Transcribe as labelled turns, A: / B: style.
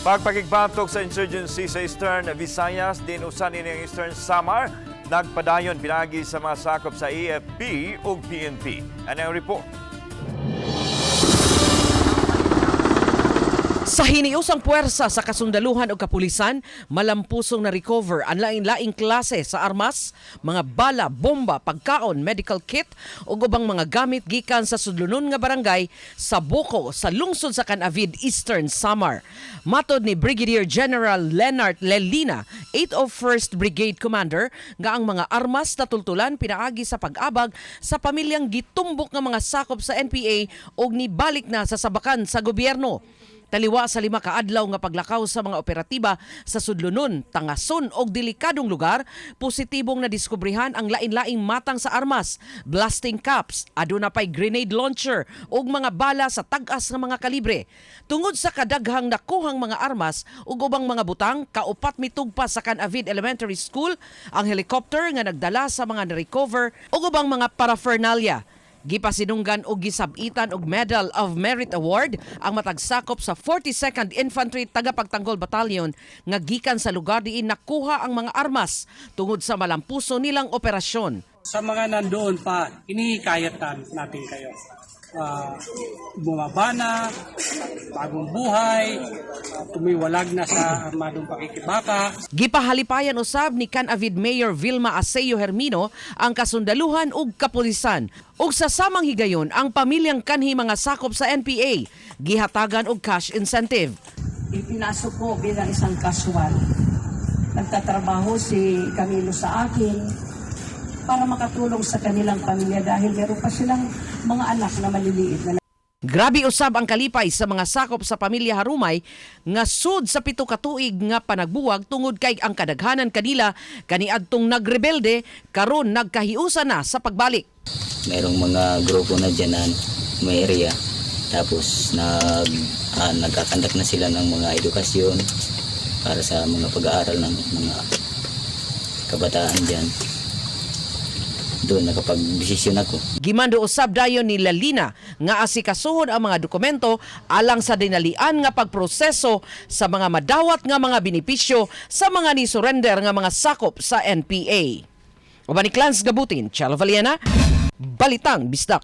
A: Pagpakigbatok sa insurgency sa Eastern Visayas, diin usa niini ang Eastern Samar, nagpadayon pinagi sa mga sakop sa AFP ug PNP. Ano ang report?
B: Sa hiniusang puwersa sa kasundaluhan o kapulisan, malampusong na-recover ang lain-laing klase sa armas, mga bala, bomba, pagkaon, medical kit ug ubang mga gamit gikan sa sudlonon nga barangay sa Boko sa lungsod sa Can-avid, Eastern Samar. Matod ni Brigadier General Leonard Lelina, 801st Brigade Commander, nga ang mga armas natultulan pinaagi sa pag-abag sa pamilyang gitumbok nga mga sakop sa NPA ug nibalik na sa sabakan sa gobyerno. Taliwa sa 5 ka adlaw nga paglakaw sa mga operatiba sa Sudlonon, Tangason og delikadong lugar, positibong nadiskubrehan ang lain-laing matang sa armas, blasting caps, aduna pay grenade launcher ug mga bala sa tag-as nga mga kalibre. Tungod sa kadaghang nakuhang mga armas ug ubang mga butang, kaupat mitugpa sa Can-avid Elementary School ang helicopter nga nagdala sa mga na-recover ug ubang mga paraphernalia. Gipasinunggan og gisabitan og Medal of Merit Award ang matag sakop sa 42nd Infantry Tagapagtanggol Battalion nga gikan sa lugar diin nakuha ang mga armas tungod sa malampuso nilang operasyon.
C: Sa mga nandoon pa, inihikayat natin kayo. Bumaba na, bagong buhay, tumiwalag na sa armadong pakikibaka.
B: Gipahalipayan usab ni Can-avid Mayor Vilma Aseo Hermino ang kasundaluhan ug kapulisan. Ug sa samang higayon ang pamilyang kanhi mga sakop sa NPA gihatagan og cash incentive.
D: Ipinasok ko bilang isang casual. Nagtatrabaho si Camilo sa akin para makatulong sa kanilang pamilya dahil meron pa silang mga anak na maliliit na
B: Grabe usab ang kalipay sa mga sakop sa pamilya Harumay nga sud sa 7 ka tuig nga panagbuwag tungod kay ang kadaghanan kanila kaniadtong nagrebelde karon nagkahiusa na sa pagbalik.
E: Merong mga grupo na dyan na may area. Tapos nagkakandak na sila ng mga edukasyon para sa mga pag-aaral ng mga kabataan dyan. Doon nakapag-desisyon ako.
B: Gimando usab dayon ni Lalina nga asikasuhon ang mga dokumento alang sa dinalian nga pagproseso sa mga madawat nga mga benepisyo sa mga ni-surrender nga mga sakop sa NPA. Uban ni Clans Gabutin, Chalo Valiena, Balitang Bisdak.